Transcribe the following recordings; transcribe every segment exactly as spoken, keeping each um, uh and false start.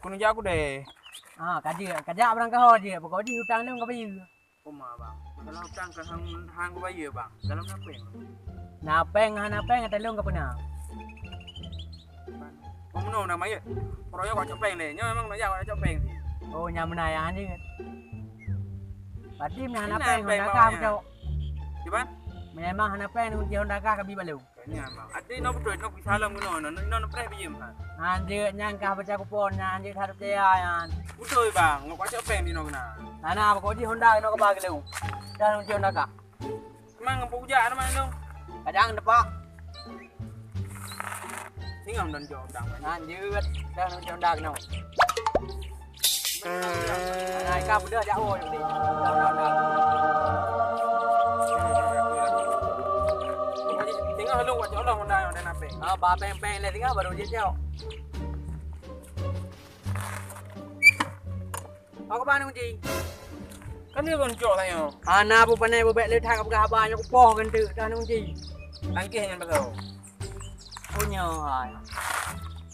Meunurot aku deh. Ah, ka jeuet, ka jak barang kaho jeuet. Pokok jih utang lôn ka bayeue. Oma, bang. Masalah utang ka hang, hang bayeue, bang. Dalam na péng? Na péng, hana péng, ata lôn ka peuna. Oh, meunoe na mayeuet. Peuraya kau cok péng deh. Nyoe memang nak jak kau cok péng sih. Oh, nyang meunan nyang jeuet. Berarti meunan hana péng, péng Honda kah bawahnya. Beutôi. Kiban? Memang hana péng, kunci Honda kah ka bi bak lôn. Nyan, bang. Ati nyoe beutôi, nyoe bisa lom keunoe, nyoe, nyoe, nyoe preh bijéh, ha. Nyan jeuet, nyan kah baca kupon, nyan jeuet hareup jaya nyan. Beutôi, bang. Ngon kuaco péng di noe keunan. Hana, pokok jih Honda keunoe keuba keu lôn. Dan kunci Honda kah. Mang peujak nama lôn. Kadang depak. Singoh dan jok dang. Nyan jeuet, dan kunci Honda keunoe. Nah, ka beudôh jak woe tadi. Tengah lu buat jodoh benda yang ada nape? Ah, ba péng-péng lé tengah baru jijak. Apa keuban kunci? Kan dia goncok tanya. Ana bu pané bu bèk le that ka peugah haba nyoe kupoh keuneuk dah kunci. Tangkih nyan pasal. Punya hai.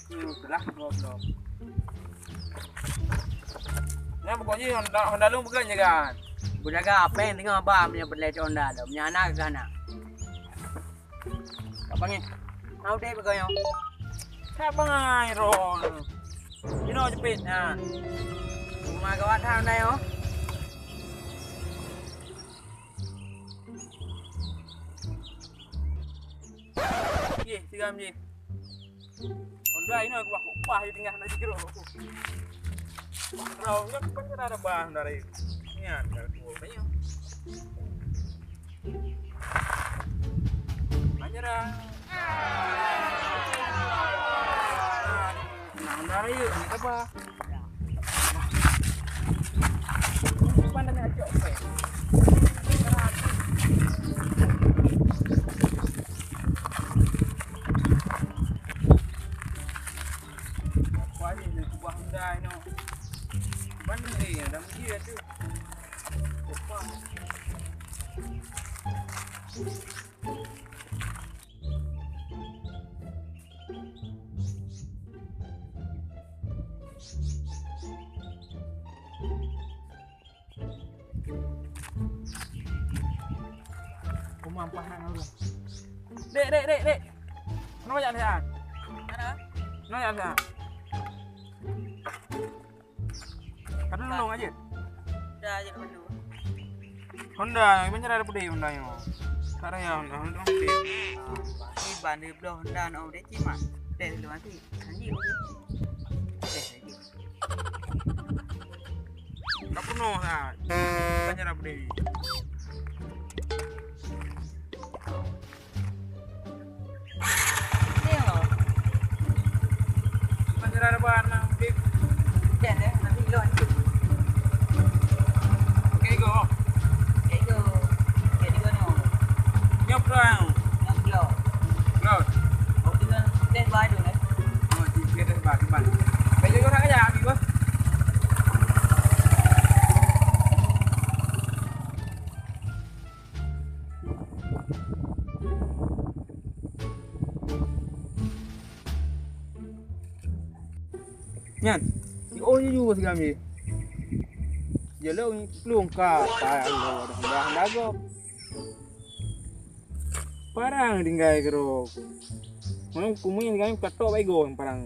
Hmm, telah goblok. Nyan pokok jih Honda, Honda lôn peugah jagaan. Beujaga apa nyang teungoh ba meunyoe peureulèe cok Honda lom. Meunyoe hana ka hana. Ka bangai. Mau deh peugah nyoe. Ka bangai ron. Inoe jepit nyan. Rumah gawat that Honda nyoe. Yeh, tiga menit. Honda ini aku baku upah di tengah nak jigro. Wah, kau nyoe kan ada bah Honda ini. Nyan, kalau tua banyak. Aja dah. Nah, Honda ini apa? Uma ampah nak ngon. Dek, dek, dek, dek. Kenapa jak lihat? Mana? Kenapa jak lihat? Kata tolong aja. Dah aja dulu. Honda, macam mana ada pedih Honda ni? Karena ya Honda, Honda pedih. Ini ban di belah Honda nak udah cimat. Deh dulu nanti. Anjir. Deh lagi. Tak pernah lah. Tanya lah berdiri. Tengok. Tanya lah depan lah. Berdiri. Jangan eh. Nanti lo nanti. Okey, go. Okey, go. Okey, di mana? Nyop lah. Nyop, nyop. Go. Okey, kan. Teh baru eh. Oh, teh baru. Baik, go, nak kerja, habis, bos. Nyan, si oh jujur sigoe. Jelok ni plueng ka, ka Allah dah dah dago. Parang tinggai keudroe. Memang kumui tinggai katok baigo parang.